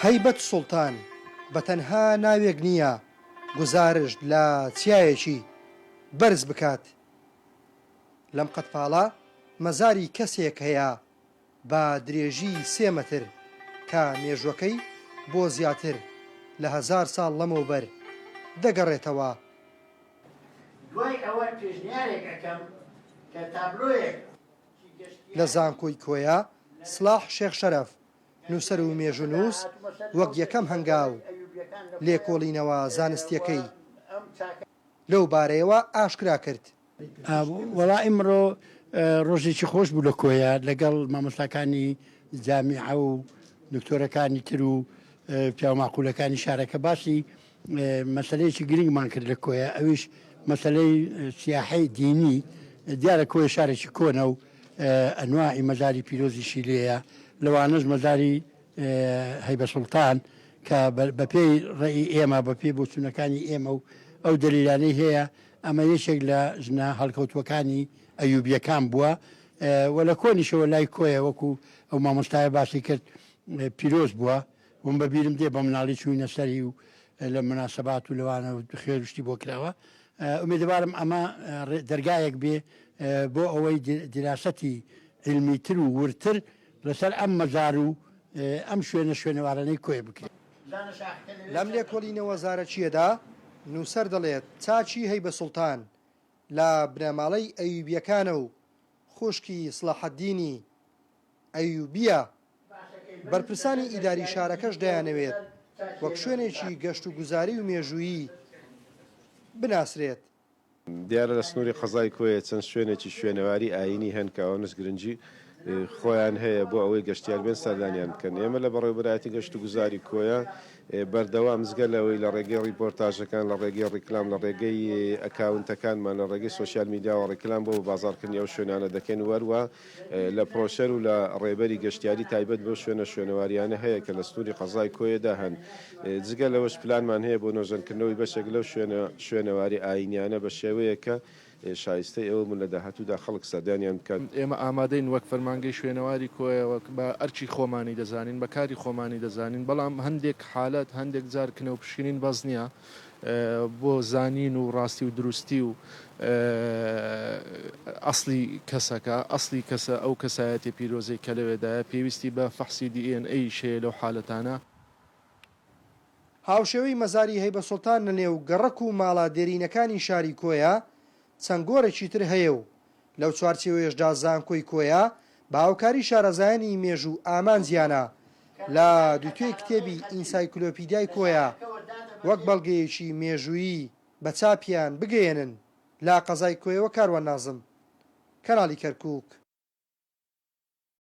هەیبەت سوڵتان بە تەنها ناوێک نییە گوزارشت لە چیایەکی بەرز بکات. لەم قەدپاڵە مەزاری کەسێک هەیە بە درێژیی سێ مەتر کە مێژوەکەی بۆ زیاتر لە هەزار ساڵ لەمەوبەر دەگەڕێتەوە. دوای ئەوە پێشنیارێک ئەکەم کە تابلۆیەک. لە زانکۆی کۆیە، سڵاح شێخ شەرەف، نووسەر و مێژوونووس وەک یەکەم هەنگاو لێکۆڵینەوە زانستییەکەی لەو بارەیەوە ئاشکرا کرد. وەڵا ئیمڕۆ ڕۆژێکی خۆش بوو لە کۆیە لەگەڵ مامۆستاکانی جامیعە و دکتۆرەکانی تر و پیاوماقولەکانی شارەکە باسی مەسەلەیەکی گرنگمان کرد لە کۆیە ئەویش مەسەلەی سیاحەی دینی دیارە کۆیە شارێکی کۆنە و ئەنواعی مەزاری پیرۆزیشی لێیە لەوانەش مەزاری هەیبە سوڵتان کە بەپێی ڕێی ئێمە بەپێی بۆچوونەکانی ئێمە و ئەو دەلیلانەی هەیە ئەمە یەکێک لە ژنە هەڵکەوتووەکانی ئەیوبیەکان بووە و لە کۆنیشەوە لای کۆیە وەکو ئەو مامۆستایە باسی کرد پیرۆز بووە وم بە بیرم دێ بە مناڵی چووینە سەری و لە موناسەبات و لەوانە خێر و شتی بۆ کراوە. ئومێدەوارم ئەمە دەرگایەک بێ بۆ ئەوەی دیراسەتی عیلمیتر و وردتر لەسەر ئەم مەزار و ئەم شوێنە شوێنەوارانەی کۆیە بکرێ. لەم لێکۆڵینەوە زارەکییەدا نووسەر دەڵێت، چاکی هەیبە سوڵتان لە بنەماڵەی ئەیوبییەکانە و خوشکی سڵاحەدینی ئەیوبییە، بەرپرسانی ئیداری شارەکەش دەیانەوێت وەک شوێنێکی گەشتوگوزاری و مێژوویی بناسرێت. دیارە لە سنووری قەزای کۆیە چەند شوێنێکی شوێنەواری ئایینی هەن کە ئەوانەش گرنگی خۆیان هەیە بۆ ئەوەی گەشتیار بێن سەردانیان بکەن. ئێمە لە بەڕێوەبەرایەتی گەشتوگوزاری کۆیە بەردەوام جگە لەوەی لە ڕێگەی ڕیپۆرتاژەکان، لە ڕێگەی ڕیکلام، لە ڕێگەی ئەکاونتەکانمان، لە ڕێگەی سۆشیال میدیاوە ڕیکلام بۆ بەبازاڕکردنی ئەو شوێنانە دەکەین و هەروا لە پرۆشەر و لە ڕێبەری گەشتیاری تایبەت بەو شوێنە شوێنەوارییانە هەیە کە لە سنووری قەزای کۆیەدا هەن. جگە لەوەش پلانمان هەیە بۆ نۆژەنکردنەوەی بەشێک لەو شوێنە شوێنەواری ئایینیانە بە شێوەیەک کە شایستەی ئەوە بن لە داهاتوودا خەڵک سەردانیان بکات. ئێمە ئامادەین وەک فەرمانگەی شوێنەواری کۆیە وەک بە ئەرکی خۆمانی دەزانین، بە کاری خۆمانی دەزانین، بەڵام هەندێک حالەت هەندێک جار کنە و پشکنین بەس نییە بۆ زانین و ڕاستی و دروستی و ئەسڵی کەسەکە، ئەسڵی کەسە ئەو کەسایەتیە پیرۆزەی کە لەوێدایە پێویستی بە فەحسی دی ئێن ئەیش هەیە لەو حالەتانە. هاوشێوەی مەزاری هەیبە سوڵتان لە نێو گەڕەک و ماڵە دێرینەکانی شاری کۆیە چەند گۆڕێکی تر هەیە و لەو چوارچێوەیەشدا زانکۆی کۆیە بە هاوکاری شارەزایانی مێژوو ئامانجیانە لە دووتوێی کتێبی ئینسایکلۆپیدیای کۆیە وەک بەڵگەیەکی مێژوویی بە چاپیان بگەیەنن لە قەزای کۆیەوە کاروان نازم، کەناڵی کەرکوک.